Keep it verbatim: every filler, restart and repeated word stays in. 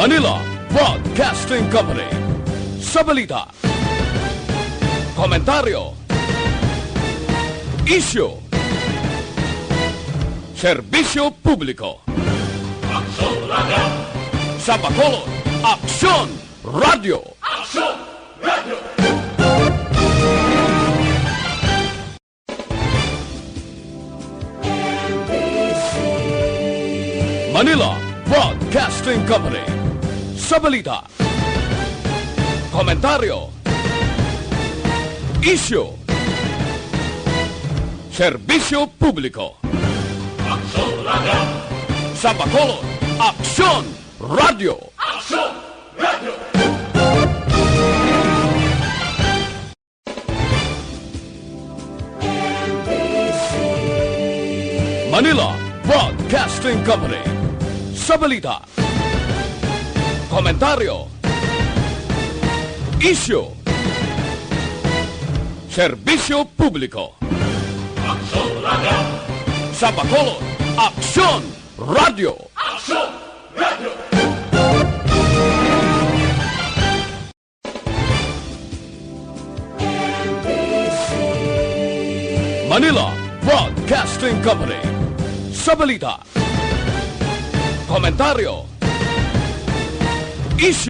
Manila Broadcasting Company. Sa balita, komentaryo, isyu, serbisyo publiko. Aksyon Radio! Sa Bacolod, Aksyon Radio! Aksyon Radio! Manila Broadcasting Company. Sa balita, komentaryo, isyu, serbisyo publiko. Aksyon Radio! Sa Bacolod, Aksyon Radio! Aksyon Radio! Manila Broadcasting Company. Sa balita, komentaryo, isyu, serbisyo publiko. Aksyon Radio! Sa Bacolod, Aksyon Radio! Aksyon Radio! Manila Broadcasting Company. Sa balita, komentaryo, isyu,